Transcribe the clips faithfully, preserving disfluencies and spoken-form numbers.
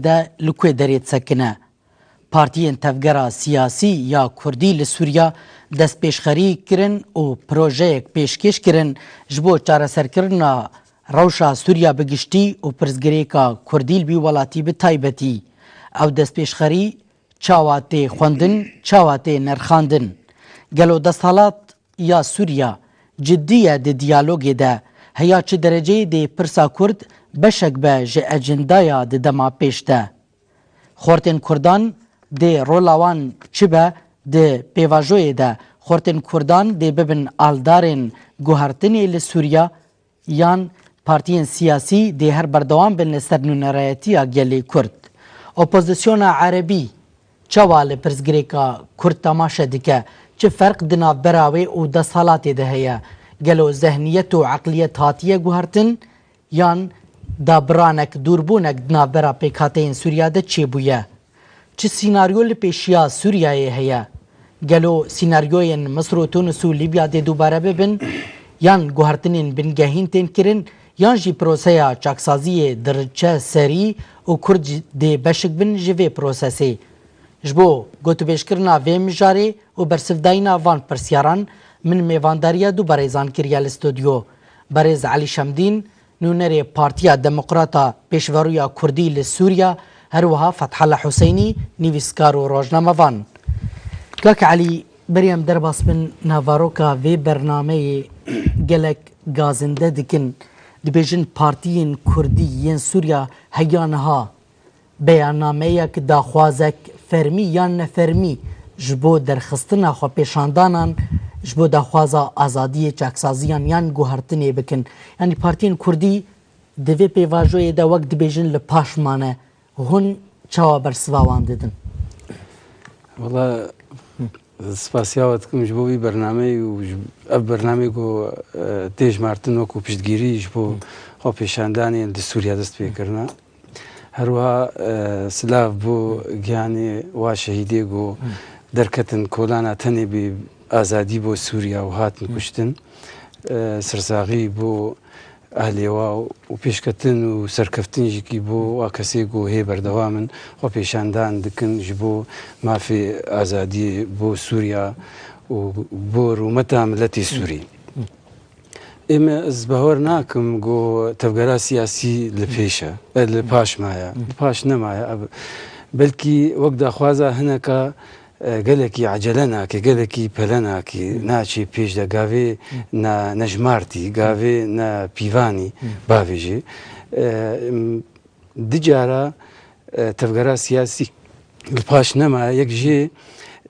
de li ku derê disekine. Partiyên tevgera siyasî ya Kurdî li Sûriya destpêşxerî kirin û projeyek pêşkêş kirin ji bo çareserkirina rewşa Sûriya bi giştî û pirsgirêka Kurdî li wî welatî bi taybetî. Ew destpêşxerî çawa tê xwendin, çawa tê nirxandin? Gelo desthilat ya Sûriya cidî ye di diyalogê de? Heya çi dereceyê dê pirsa Kurd beşek be ji ecendaya di dema pêş de? Xortên Kurdan dê rola wan çi be di pêvajoyê de? Xortên Kurdan dê bibin aldarên guhertinê li Sûriya, yan partiyên siyasî dê her berdewam bin li ser nûnerayetiya gelê Kurd? Opozisyona Erebî çawa li pirsgirêka Kurd temaşe dike? Çi ferq di navbera wê û desthilatê de heye? Gelo zehniyet û eqliyet hatiye guhertin, yan dabiranek, dûrbûnek di navbera pêkhateyên Sûriya de çêbûye? Çi sînaryo li pêşiya Sûriyeyê heye? Gelo sînaryoyên Misir û Tunis û Lîbya dê dubare bibin, yan guhertinên bingehîn tên kirin, yan jî proseya çaksaziyê diriçe serî û Kurd jî dê beşik bin ji vê prosesê? Ji bo gotûbêjkirina vê mijarê û bersivdayîna van pirsyaran, min mêvandariya du berêzan kiriye li stûdyo. Berêz Elî Şemdîn, nûnerê Partiya Demokrata Pêşverûya Kurdî li Sûriya, her wiha Fethallah Huseynî, nivîskar û rojnamevan. Kak Elî, berî em derbas bin, navaroka vê bernameyê gelek gazinde dikin. Dibêjin partiyên Kurdî yên Sûriya heya niha beyannameyek, daxwazek fermî yan nefermî ji bo derxistina xwepêşandanan, ji bo daxwaza azadiyê, çaksaziyan yan guhertinê bikin. Yanî partiyên Kurdî di vê pêvajoyê de wek dibêjin li paş mane. Hûn çawa bersiva wan didin? Wala, spasiya we dikim ji bo vî bernameyê û ji, ev bernameyê ku, e, tê jimartin wekû piştgirî ji bo xwepêşandanê di Sûriya dest pê kirina. Her wiha, e, silav bo gihanê wa şehîdê ku derketin kolana tenê bi azadî bo Sûriya û hatin kuştin. E, sersaxî bo ehlê wa û pêşketin û serkeftin jî kî bo wa kesê ku hê berdewam in xwepêşandan dikin ji bo mafê azadiyê bo Sûriya û bo rûmeta miletê Sûrî. Ê me, ez bawer nakim ku tevgera siyasî li pêş e, e, li paş maye, li paş nemaye. Ev, belkî wek daxwaza hineka, e, gelekî ecele nake, gelekî pele nake, naçê pêş de, gavê ne, nejmartî, gavê ne pîvanî bavêjê. E, m, Di cara, e, tevgera siyasî li paş nemaye. Yek jê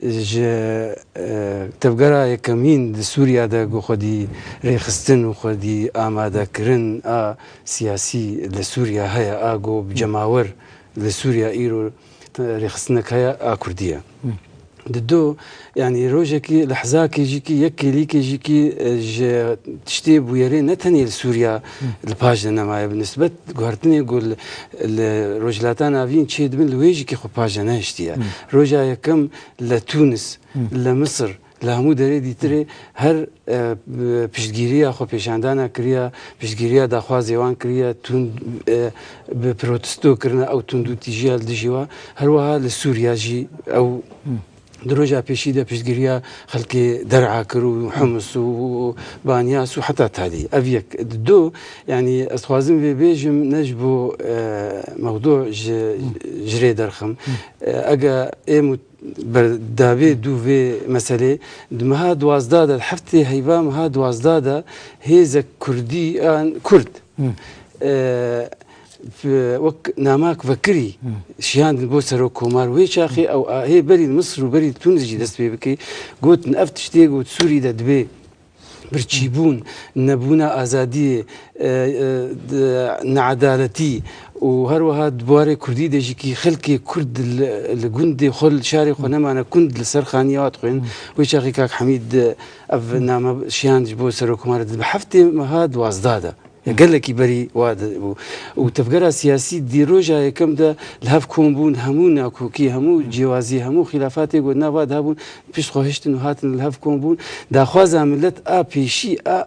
ji, e, tevgera yekemîn di Sûriya de ku xwedî rêxistin û xwedî amadekirin a siyasî li Sûriya heye, a ku bi cemawer li Sûriya îro te-, rêxistinek heye, a Kurdî ye. Di do, yanî rojekî, lehzakê jî kî, yek kêlîkê jî kî, e, ji tiştê bûyerê ne tenê li Sûriya li paş de nemaye. Bi nisbet guhertinê ku li, li Rojhilata Navîn çêdibin, li wê jî kî xwe paş de nehiştiye. Roja yekem li Tunis, li Misir, li hemû derê dîtirê her, e, piştgîriya xwepêşandana kiriye, piştgîriya daxwazê wan kiriye, tund, e, bi protesto kirine ew tundûtîjiya li dijî wa. Her wiha li Sûriya jî ew di roja pêşî de piştgiriya xelkê Der'a kir û Humus û Banyas û heta talî. Ev yek. Di do, yanî ez dixwazim vê bêjim, ne ji bo, e, mewdû ji, ji rê derxim. E, ege êm û ber-, dabê dû vê meselê, di meha duwazdeh de, heftê heyva meha duwazdeh de hêzek Kurdî an Kurd, e, wek namak vekirî şiyandin bo serokkomar. Wê çaxê ew a, hê berî li Misir û berî li Tunis jî dest pê bike. Gotin ev tiştê ku Sûrî de dibe birçîbûn, nebûna azadiyê, e, e, di, needaletî û her wiha di buwarê Kurdî de jî kî xelkê Kurd li, li gundê xwe, li şarê xwe nemane, kund li ser xaniya dixwên. Wê çaxê Kak Hemîd, e, ev name şiyand ji bo serokkomar, di bi heftê meha duwazdeh de. Ya gelekî berî wa de bû. Û tevgera siyasî di roja yekem de li hev kom bûn, hemû nakokî, hemû cêwazî, hemû xîlafatê ku di nav wa de hebûn, pişt xwe hiştin û hatin li hev kom bûn. Daxwaza milet a pêşî a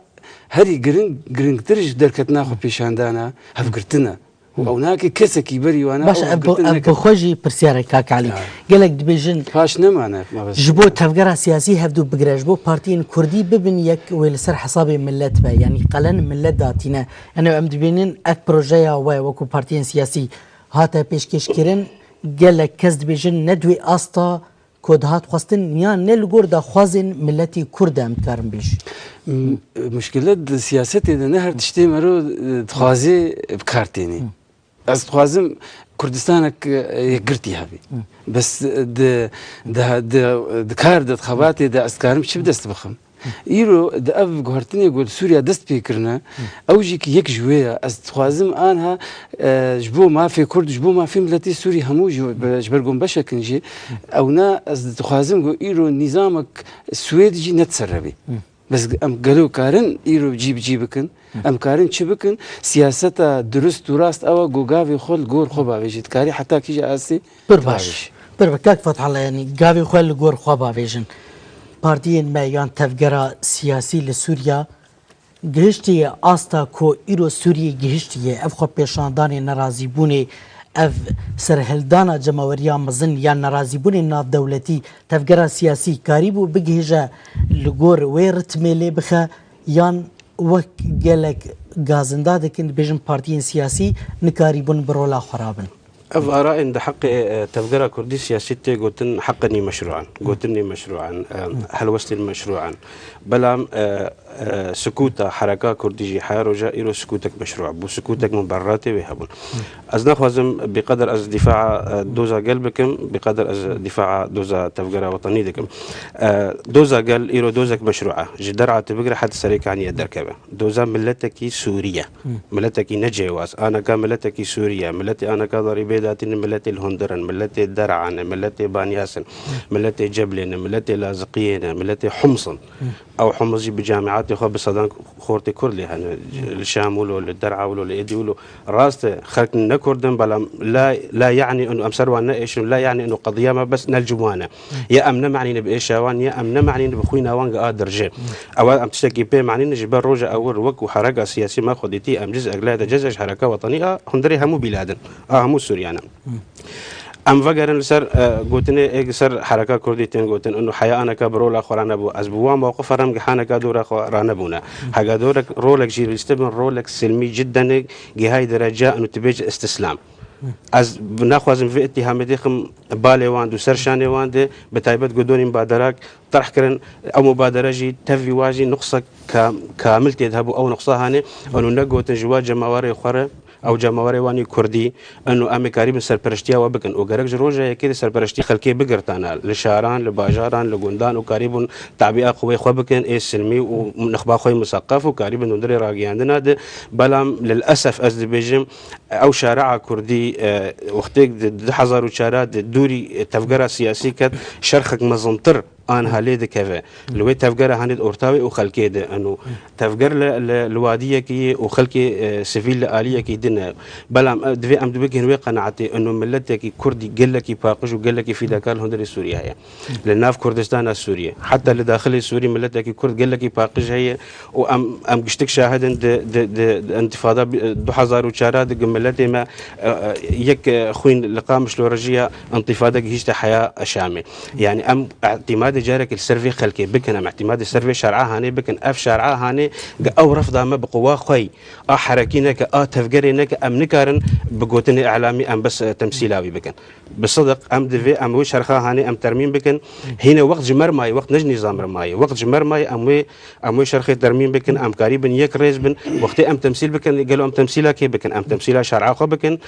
herî giring, giringtir ji derketina xwepêşandana hevgirtin e. Û ew nake kesekî berî wana Baş, ew ev bi, hevgirtin ev neke. Bi xwe jî pirsyarek kak Elî. Ya. Gelek dibêjin Paş nemane, mabes. Ji bo tevgera siyasî hevdu bigire, ji bo partiyên kurdî bibin yek wê li ser hesabê millet be. Yanî qelen millet datîne. Yanî em dibînin ev projeya we wekû partiyên siyasî hate pêşkêşkirin, gelek kes dibêjin ne di wê asta ku dihat xwestin, yan ne li gor daxwazên miletî kurd e, em dikarin bêjin. M-, muşkile di siyasetê de ne her tiştê mero, e, dixwazê bi kar tênê. Ez dixwazim Kurdistanek, e, yekgirtî hebî. Bes, e, di, di, di, di kar de, di xebatê de ez dikarim çi bi dest bixim? Îro di ev guhertinê ku li Sûriya dest pê kirine, ew jî ki yek ji wê ye. Ez dixwazim anha, e, ji bo mafê Kurd, ji bo mafê miletê Sûrî hemû jî be-, ji ber ku em beşek in jî, ewna ez dixwazim ku îro nîzamek Swêd jî ne di ser re bê. Bes em gelo karin îro cî bi cî bikin? Em karin çi bikin? Siyaseta dirust û rast ew e ku gavê xwe li gor xwe bavêjî. Dikarî heta kîja astê Pir baş. Pir bi kak Fethallah, yanî gavê xwe li gor xwe bavêjin. Partiyên me yan tevgera siyasî li Sûriya gihiştiye asta ku îro Sûriyê gihiştiye. Ev xwepêşandanê nerazîbûnê, ev serhildana cemaweriya mezin ya nerazîbûnê navdewletî tevgera siyasî karîbû bigihîje li gor wê ritmê lê bixe yan wek gelek gazinda dikin, dibêjin partiyên siyasî nikarîbûn bi rola xwe rabin. Ev arayên di heqê, e, tevgera kurdî siyasî tê gotin heqê nîmeşrû in, gotin nîmeşrû in, e, helwestên meşrû in. Belam, e, e, sukûta hereka kurdî jî heya roja îro sukûtek meşrû bû, sukûtek muberratê wê hebûn. Ez naxwazim bîqeder ez dîfaa, e, doza gel bikim, bîqeder ez dîfaa doza tevgera wetenî dikim. E, doza gel îro dozek meşrû e. Ji der'a tu bigire heta serê kaniyê derkeve. Doza miletekî Sûrî ye. Miletekî ne cêwaz. Aneka miletekî Sûrî ye. Miletê aneka darî bê datînin, miletê li hundir in, miletê Der'a ne, miletê Banyas in, miletê Ceblê ne, miletê Laziqiyê ne, miletê Homs in. Ew Homs jî bi camiatê xwe bi sedan xortê Kurd lê hene. Li Şam wilo, li Der'a wilo, li êdî wilo. Rast e, xelk ne Kurd in, belam la, la yanî inu em ser wan neêşin, la yanî inu qediya me bes ne li cem wan e. Ya em ne manîne bi êşa wan, ya em ne manîne bi xwîna wan gi a dirjê. Ewa em tiştekî pê manîne ji ber roja ewil wek û hereka siyasî me xwe dîtî, em ciz eglaya de cezê ji hereka wetenî a hundirê hemû bîladin, a hemû Sûriyan e. Em vegerin li ser, e, gotinê ê li ser hereka kurdî tên gotin, inu heya aneka bi rola xwe ranebû. Ez bi wan mewqifa re em gihaneka dora xwe ranebûne. Hega dorek rolek jî lîste bin, rolek silmî cidden ê gihayî dereca inu tu bêje istislam. Ez naxwazim vê îtîhamê dêxim balê wan de û ser şanê wan de, bi taybet ku donî mubaderak terh kirin, ew mubadere jî tevî wa jî nuqsek ka-, kamil tê de hebû, ew nuqsa hanê, inu negotin ji wa cemawerê xwe re, ew cemawerê wan ê kurdî, inu em ê karîbin serpereştiya we bikin û gerek ji roja yekê de serpereştiya xelkê bigirtana, li şaran, li bajaran, li gundan û karîbûn tabîa qûwê xwe bikin, ê silmî û nixba xwe yê museqef û karîbin hundirê ragihiyandina de, belam lilesef ez dibêjim, Ew şare'a kurdî, e, wextêk di du hezar û çar de dûrî, e, tevgera siyasî ket, şerxek mezintir anha lê dikeve. Li wê tevgera hanê di orta wê û xelkê de eno. Tevger li, li, li wadiyekî yê û xelkê, e, sivîl li aliyekî din e. Belam, e, divê em dibigihên wê qenaetê eno miletekî kurdî gelekî paqij û gelekî fîdakar li hundirê Sûriyê heye. Li nav Kurdistana Sûriyê. Heta li daxilê Sûrî miletekî kurd gelekî paqij heye. û em, em giştik şahid in di, di, di, di întîfada bi-, du hezar û çar de ku miletê me, e, e, yek, e, xwîn li Qamişlo re jiya, întîfada gihîşte heya Şamê. Yanî em îtîmadê carekê li ser vê xelkê bikin, em îtîmadê ser vê şer'a hanê bikin. Ev şer'a hanê ku ew refda me bi quwa xwe yî, a herekî neke, a tevgerê neke, em nikarin bi gotinê îlamî em bes, e, temsîla wî bikin. Bi sidiq em divê em wê şerxa hanê em termîm bikin. Hîne wext ji me re maye, wext ne ji nîzam re maye. Wext ji me re maye em wê, em wê şerxê termîm bikin, em karîbin yek rêz bin. Wextê em temsîl bikin, gelo em temsîla kê bikin? Em temsîla şer'a xwe bikin.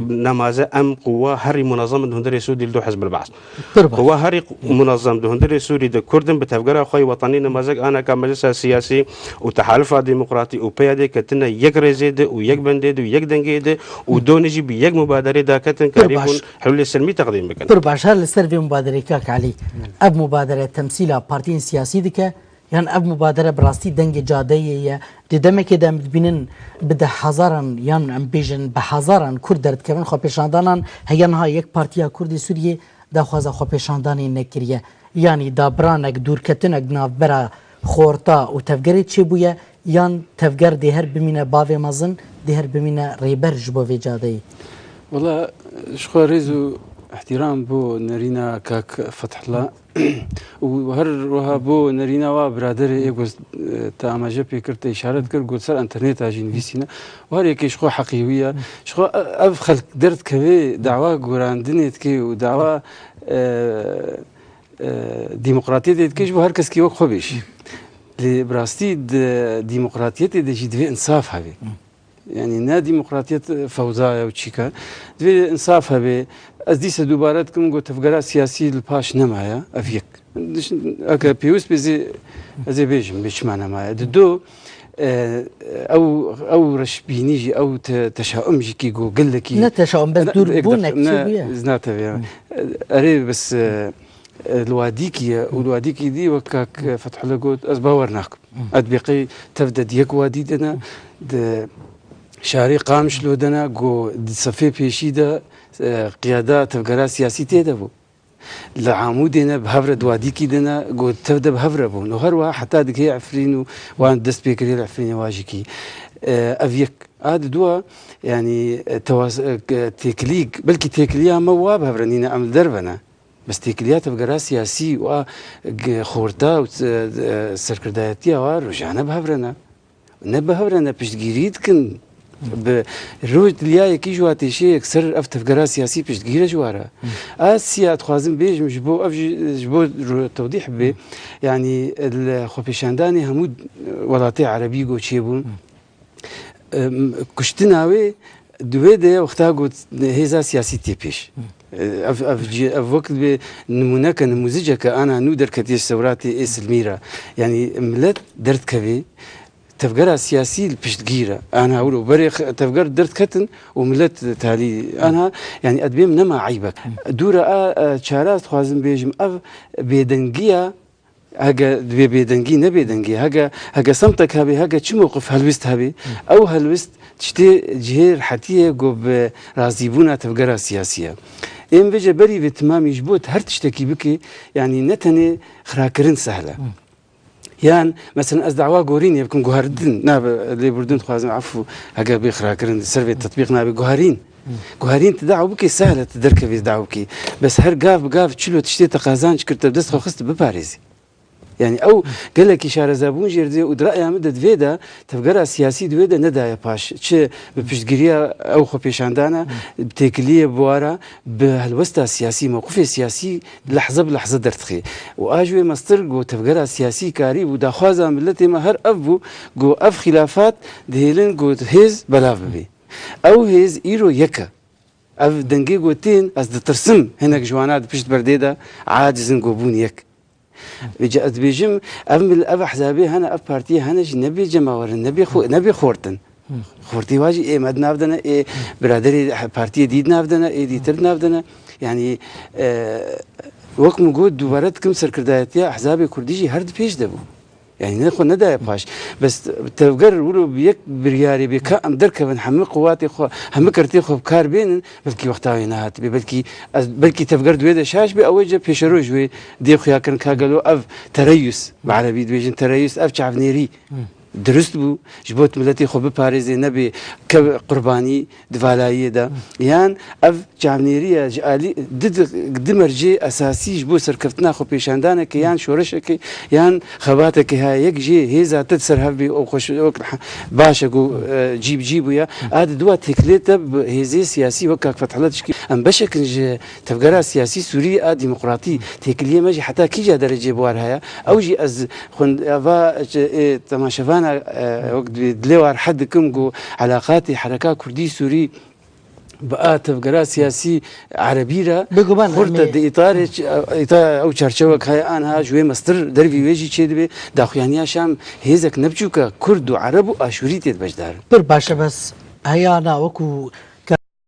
Nemaze em quwa herî munezem in di hundirê Sûdî li do Hizb el-Ba'th. Pir baş. Quwa herî munezem di hundirê Sûrî de Kurd in bi tevgera xwe yê wetenî nemazek anaka Meclisa Siyasî û Tehalifa Demokratî û P Y D ketine yek rêzê de û yek bendê de û yek dengê de û donê jî bi yek mubaderê daketin Pir karî baş. bûn hilûlê silmî teqdîm bikin. Pir baş. Her li ser vê mubaderê kak Elî, ev mubadere temsîla partiyên siyasî dike, yan ev mubadere bi rastî dengê cadeyê ye? Di demekê de em dibînin bi deh hezaran, yan em bêjin bi hezaran Kurd derdikevin xwepêşandanan, heya niha yek partiya Kurdê Sûriyê daxwaza xwepêşandanê nekiriye. Yanî dabiranek, dûrketinek di navbera xorta û tevgerê çêbûye, yan tevger dê her bimîne bavê mezin, dê her bimîne rêber ji bo vê cadeyê? Wela, ji xwe rêz û îhtîram bo nerîna kak Fethullah û her wiha bo nerîna wa biraderê ê ku, e, te amaje pê kir, te îşaret kir, got ser înterneta jî nivîsîne. Û her yekê ji xwe heqê wî ye. Ji xwe, e, ev xelk derdikeve dawa gorandinê dike û dawa, e, e, demokratiyetê dike ji bo her keskî wek xwe bêj. Lê bi rastî di demokratiyetê de jî divê insaf hebe. Yanî ne demokratiyet, e, fewza ye û çîka. Divê insaf hebe. Ez dîse dubare dikim, got tevgera siyasî li paş nemaye, ev yek. Diş-, eke pêwist bê zê, ez ê bêjim, bê çima nemaye. Di du, e, ew, ew reşbînî jî, ew te-, teşaum jî kî got gelekî. Ne teşaum, bes ne, dûr ek bûne, deqe, ne, çi bûye? Ez nateviyam. Erê, bes, e, e, li wadîkî ye û li wadîkî dî wek kak Fethullah got, ez bawer nakim. Ez dibê qey tev de di yek wadî de ne, di şarê Qamişlo de ne, ku di sefê pêşî de, e, qiyada tevgera siyasî tê de bû. Li Amûdê ne bi hev re, di wadîkî de ne, ku tev de bi hev re bûn. Û her wiha heta digihê Efrîn û wan dest pê kiriye li Efrînê wa jî kî. E, ev yek. A di dua, yanî, e, tewas-, e, têkilî, belkî têkiliya me wa bi hev re nîne, em li derve ne. Bes têkiliya tevgera siyasî û a g-, xorta û, e, e, serkirdayetiya wa rojane bi hev re ne. Ne bi hev re ne, piştgîrî dikin. Bi roj dilya yekî ji wa têşê yekser ev tevgera siyasî piştgîr e ji wa re. A siya dixwazim bêjim ji bo ev jî, ji bo ro-, tewdîh bibe. Yanî li xwepêşandanê hemû welatê erebî go çêbûn. Em, kuştina wê di wê de ye wexta got hêza siyasî tê pêş. E, ev, ev, cî-, ev wek dibê nimûneke, nimûziceke ana nû derketiye ji sewratê ê silmî re. Yanî millet derdikevê, tevgera siyasî li piştgîr e. Ana wilo berê x-, tevger derdiketin û millet talî ana, yanî edbêm nema eybek. Dûra a, e, çara ez dixwazim bêjim, ev bêdengiya Hege divê bêdengî, ne bêdengî. Hege, hege semtek hebê, hege çi mewqif helwist hebê, ew helwist tiştê cihê rehetiyê ku bi razîbûna tevgera siyasî ye. Ê min vêce berî vê timamî ji bo her tiştekî bikê, yanî ne tenê xirakirin sehl e. Yan, mesela ez dawa gorînê bikim, guhertin, nabe lêbûrdin dixwazim, efû, hege bê xirakirin, ser vê tetbîq nabe, guherîn. Guherîn tu dawa bikê, sehl e tu derkevî dawa bikê. Bes her gav bi gav çilo tiştê te qazanc kir, te bi dest xwe xist, tu biparêzî. Yanî ew gelekî şarezabûn jê re didê û di raya min de di vê de tevgera siyasî di wê de nedaye paş. Çi bi piştgiriya ew xwepêşandana, bi têkiliyê bi wara, bi helwesta siyasî, mewqifê siyasî lehze bi lehze derdixê. Û a ji wê mestir ku tevgera siyasî karî bû, daxwaza miletê me her ev bû ku ev xîlafat dihêlin ku hêz belav bibe. Ew hêz îro yek e. Ev dengê ku tên, ez ditirsim hinek ji wana di pişt perdê de aciz in ku bûn yek. Vêca ez dibêjim, ev mil-, ev ehzabê hene, ev partiyê hene jî nebê cemawer in, nebê xwe-, nebê xortin. Xortî wa jî ê me di nav de ne, ê biraderê he-, partiyê dî di nav de ne, ê dîtir di nav de ne. Yanî, e, wek min got, dubare dikim serkirdayetiya ehzabê kurdî jî her di pêş de bû. Yanî ne xwe nedaye paş. Bes tevger wilo bi yek biryarê bê ka em derkevin, hemî quwatê xwe, hemî kertê xwe bi kar bênin, belkî wexta wê nehatibê. Belkî ez, belkî tevger di wê de şaş bê, ew ê ce pêşeroj wê dê xuya kirin ka gelo ev tereyus, bi erebî dibêjin tereyus, ev çavnêrî dirust bû, ji bo tu miletê xwe biparêzê, nebê kev qurbanî di valayiyê de. Yan ev çavnêrî ye ji alî di, di, di mercê esasî ji bo serkeftina xwepêşandanekê yan şoreşekê yan xebatekê heye. Yek jê hêza te di ser hev bê û xweş, wek baş e ku, e, cî bi cî bûye. A di dua têkilê te bi hêzê siyasî wek kak Fethullah dişkî. Em beşek in ji tevgera siyasî Sûrî a demokratî. Têkiliyê me jî heta kîja derecê bi war heye? Ew jî ez xwend-, eva, e, temaşevana, e, wek di, dilê war hed dikim ku elaqatê hereka Kurdî Sûrî bi a tevgera siyasî erebî re Bêguman xurt e em ê di îtarê ç-, îta-, ew çarçewek heye, anha ji wê mestir dervî wê jî çêdibe. Daxuyaniya Şam hêzek ne biçûk e, Kurd û Ereb û Aşûrî tê de beşdar in. Pir baş e, bes heyana wekû